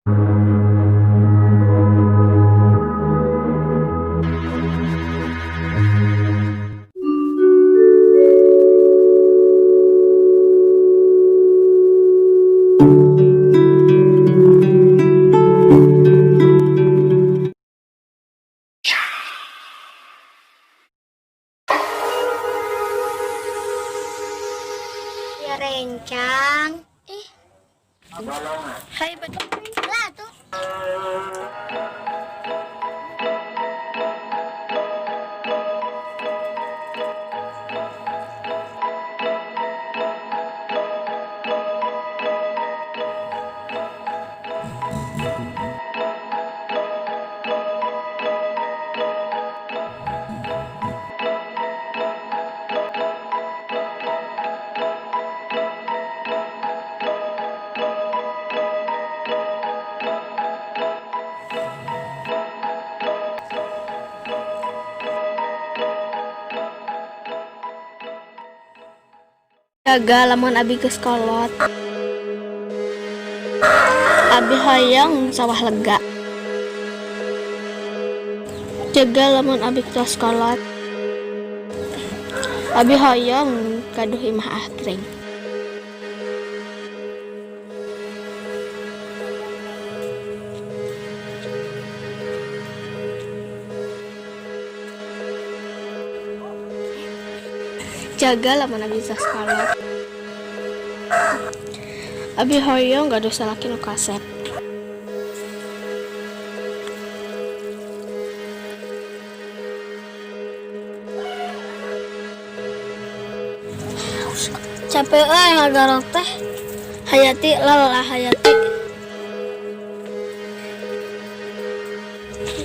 Ya rencang. Ih. Hai, betul. Lah tuh. Jaga lamun abi geus kolot. Abi hoyong sawah lega. Jaga lamun abi tos kolot. Abi hoyong gaduh imah agreng. Jaga lamun abi tos kolot. Abi hoyong gaduh salaki nu kasep. Capek euy ngagarok teh. Hayati lelah hayati.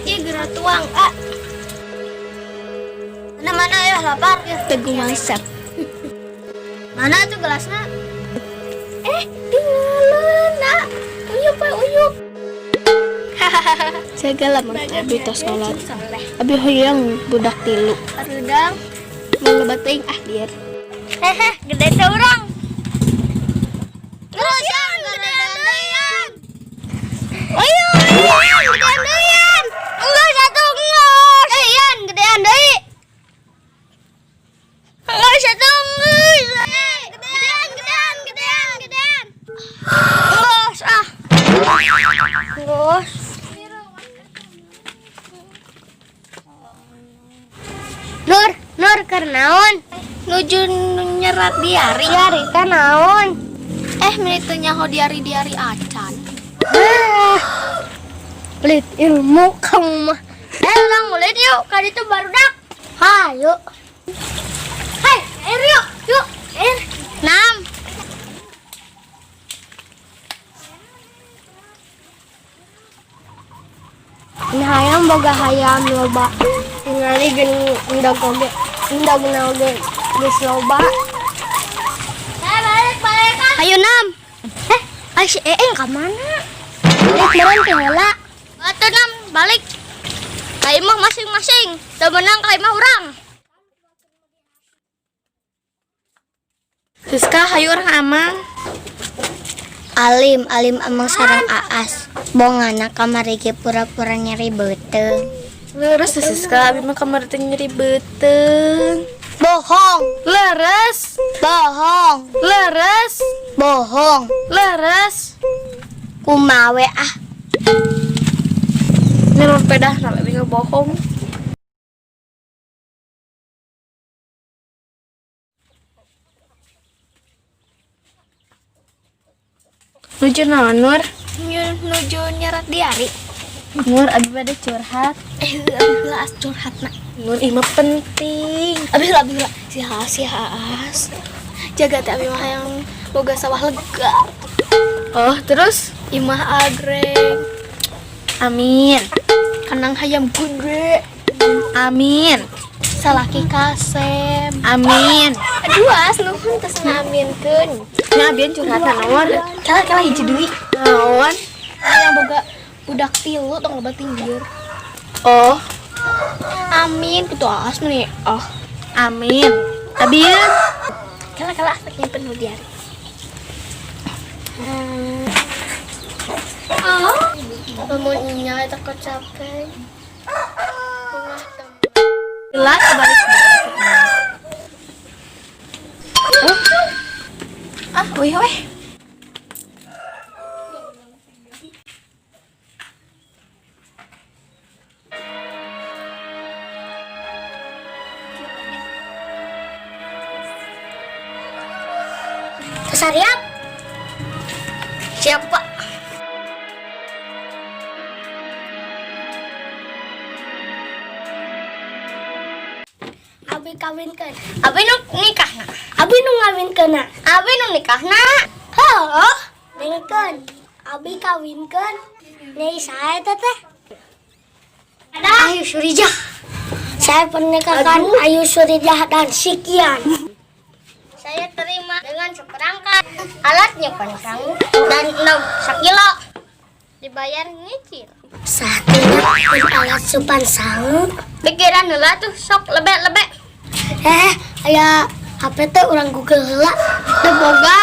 Ih, geura tuang ah. Mana mana ya lapar. Teguh mangsep. Mana tuh gelasnya? Eh, tinggalin Uyup we uyup. Jaga lamun abi tos kolot. Abi hoyong budak tilu. Arudang. Mun loba teuing ah lieur. Hehe, gede teh urang. Terus yang gedean deuian. Ayo, ayo, gedean deuian. Enggak satu enggak. Eh, Ian, gedean deui. Enggak satu enggak. Gedean, gedean, gedean, gedean. Enggak ah. Enggak. Nur, Nur keur naon? Nuju nyerat diari. Diari teh naon? Eh, meni teu nyaho diari-diari acan. Ah, pelit ilmu kamu mah. Eh, urang ulin yuk, ka ditu barudak. Hayu. Hai, air yuk, yuk, air. Nam. Ini hayam boga hayam loba. Tingali geuning endog oge. Endogna oge geus loba. Balik, balik. Hayu Nam. Eh, ai si Eeng ka mana? Balik meureun ti heula. Atuh Nam, balik. Ka imah masing-masing. Teu meunang ka imah urang. Siska, hayu urang amang. Alim, alim amang sareng Aas. Bongana kamari ge pura-pura nyeri beuteung. Leres Siska, abi mah kamari teh nyeri beuteung. Bohong, Leres, bohong, leres, bohong. Leres. Kumaha we ah. Ini mah pedah na abi bohong. Nuju naon, Nur? Nuju nyerat diari. Nur, abi bade curhat. Eh, abi heula as curhatna. Nur, ieu mah penting. Abi heula, abi heula. Si Haas, si Haas. Jaga teh abi mah hayang boga sawah lega. Oh, terus? Imah agreng. Amin. Kandang hayam gede. Amin. Salaki kasep. Amin. Aduh, as nuhun tos ngaminkeun. Nya abian curhatan Nur. Kala kala hiji deui. Naon? Hayang boga budak tilu tong loba tinggir. Oh, Amin kitu Aas meni. Oh, amin. Abian. Kala kala as nyimpen nu diari. Oh. Lamun nya eta kecapean. Lah balik. Ah, wih weh. Siap? Siap, Pak. Abi kawinkeun. Abi nu nikahna. Abi nu ngawinkeunna. Abi nu nikahna. Heuh, dengekeun. Abi kawinkeun. Nyai saha eta teh? Ayu Surijah. Saya pernikahan Ayu Surijah dan Sikian. Saya terima dengan seperangkat alatnya pansang dan 6 sakilo. Dibayar nyicil. Saatnya alat supan sang. Pikiran heula tuh sok lebek-lebek. Aya HP teh urang Google heula. Teu boga.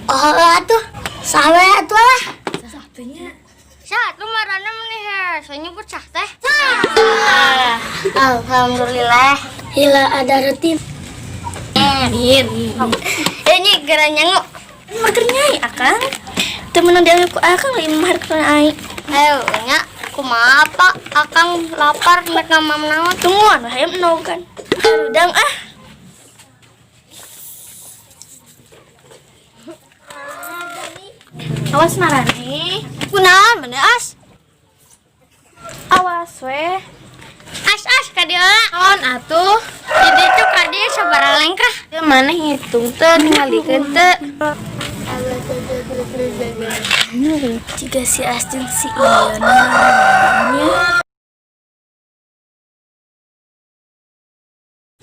Oh, atuh. Saha we atuh lah. Satunya. Sah, tuh marana meni hese nyebut sah teh. Alhamdulillah. Hila ada rutin. Amin. Ini gara nyangu. Mager nyai akang. Temenan diambil ku akang lain mahar ku ai. Ayo, nya kumaha Pak? Akang lapar nek ngamam naon. Tungguan hayam kan. Harudang ah. Awas marane. Kunaon mana as? Awas weh. As as ka dieu heula. Naon atuh? Di ditu ka dieu sabaraha lengkah? Teu maneh ngitung teu ningalikeun teu. Jika si Astin si Ion namanya.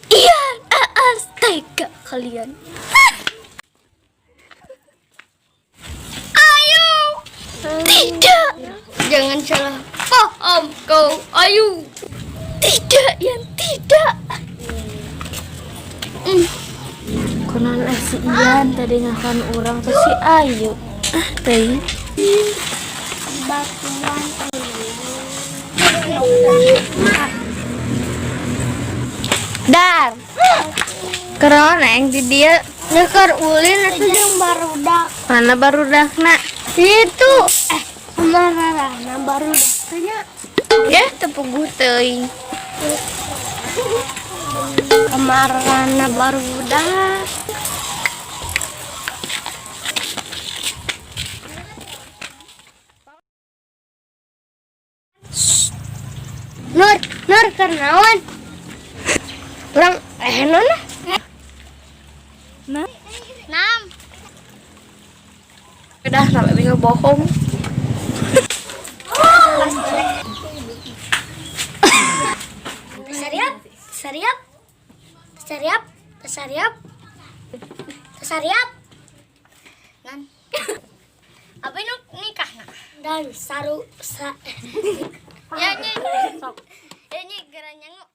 Ian, Aas, tega kalian. Ayu. Tidak, Jangan salah paham kau, Ayu. tidak, Ian, tidak. Konon si Ian tadi ngakan orang tuh si Ayu. Ah, teuing. Batuan. Dar. Keron neng di dia Nyekar ulin atuh jeung barudak. mana barudakna? Itu mararana barudak teh nya. Ya teu puguh teuing. Mararana barudak. Nur, Nur kernawan. Urang nona. Nah. Nam. Udah sampai bingung bohong. Seriap, seriap, seriap, seriap, seriap. Nan. Apa ini nikah nak? Dan saru sa. Ya ini. Ini gara nyangu.